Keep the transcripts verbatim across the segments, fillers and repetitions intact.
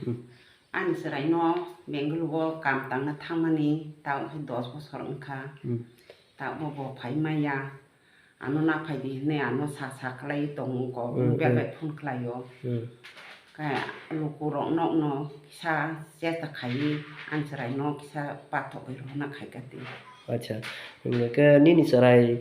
Hmm. Ani chwraino Bengaluru o kam tangna thangmani ta wngkha dos bosor wngkha. Hmm. Ta bo bo phai maya. Ano na phai di hinwi ano sa sa khlai tongo ko, Hmm, bel hmm. bai phone khlaio. Hmm. Khe lukurok nokno kisa chesta khaiwi ani chwraino kisa pathogwi rohorna khaikha twi. Acha, hwnkhe nini chwrai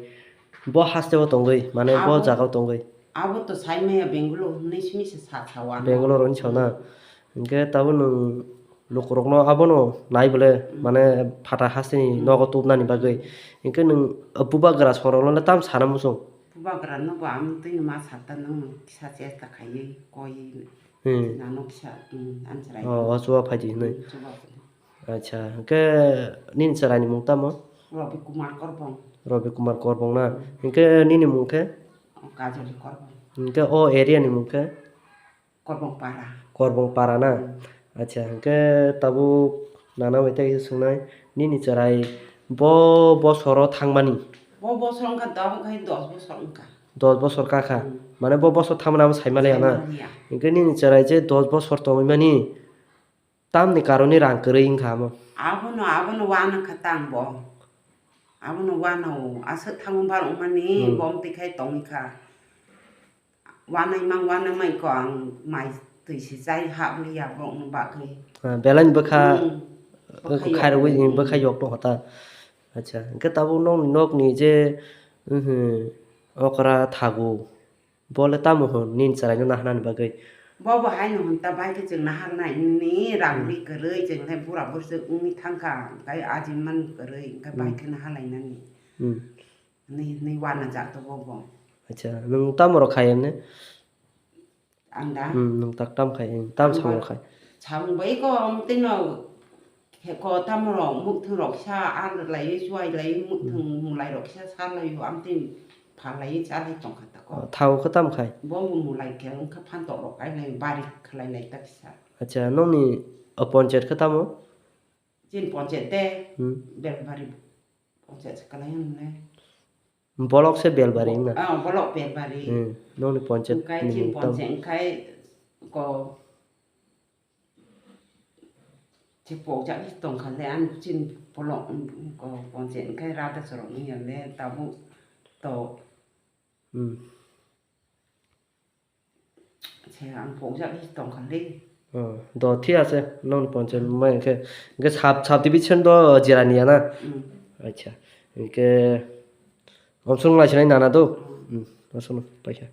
bo hasteo tongwi, mane bo Abo jagao tongwi? Abo to sai maya Bengaluru hinwi simi se sa sa o ano. Bengaluru hinwi sao na? Hmm. Hwnkhe tabuk nwng lukurokno abono nai bole, Hmm. mane phatha hasteni Hmm. nogo tubnani bagwi. Hwnkhe nwng bubagra songrokno le tam sana muchung? Bubagra no bo amtwino ma sata nwng kisa chesta khaiwi koi Hmm. nano kisa, hmm, ani chwrai. Oh, o chuba phaidi hinwi. Hmm, chuba phaidi. Acha, hwnkhe nini chwraini mung tamo? Robi Kumar Korbong. Robi Kumar Korbong na? Hmm. Hwnkhe nini mung khe? O, Kajoli Korbong. Hwnkhe o area ni mung khe? Korbong Para. Korbong Para na? Hmm. Acha, hwnkhe tabuk nana bai tei swngnai, nini chwrai bo bosoro thangmani? Bo bosor wngkha, tabuk hai dos bosor wngkha. Dos bosor kakha? Hmm. Mane bo bosor thangmani amo saimaliya na? Saimaliya. Hwnkhe nini chwrai je dos bosor tongwi mani, tamni karoni rang kwrwi wngkha amo? Abono, abono uanakha tang bo. Abono uanao, aswk thangma bar wngmani Hmm. bo amtwi khai tongwi kha. Uanai mang, uanai mai ko ang mai twi si chai ha bwliya borokno bagwi. Ah, belai ni bwkha, Hmm. bwkha khairogwi yok. Hmm. Bwkha yok tongkha ta. Acha, hwnkhe tabuk nokni, nokni je, mhm, okra thagu, bo le tamo hwn nini chwraino naharnani bagwi? Bo bo haino hwn ta, bai khe chwng naharnai ni rang Hmm. ri kwrwi, chwng le bura bursuk wngwi thangkha, hwnkhe ajimani kwrwi, hwnkhe bai Hmm. khe nahar lainani. Hmm. Hinwi, hinwi uanajak tongo bo. Acha, nwng tamo rok khai emne? Ang da? Hmm, nwng tak tam khai, tam Ang samung ba-, khai. Samung bai ko, amtwino, he ko tamo rok, mukthung rok sa, ar lai, chuai lai, mukthung Hmm. mulai rok sa, sa lai, amtwin pha lai, cha lai tongkha ta ko. Oh, thago khe tam khai? Bo bo mulai khe, wngkha phantok rok kai lai, bari khlai lai ta kisa. Acha, nokni, o, ponchayat khe tamo? Chin ponchayat de, Hmm. Belbari ponchayat se kalai hwn le. Bolok se Belbari wngna? Ah, bolok Belbari. Hmm, nokni ponchayat Wngkai ni chin mung tamo? Ponchayat wngkai ko se pokjak se tongkha le, ani chin bolok, um, ko ponchayat wngkai rada sorok wngya le tabuk to. Hmm. Se ang pokjak se tongkha le. Oh, do thik ase, nokni ponchayat mai hwnkhe, hwnkhe sub, sub division do jera niya na? Hmm. Acha, hwnkhe omsong lai sinai nana do? Hmm. Hmm, omsong paikha.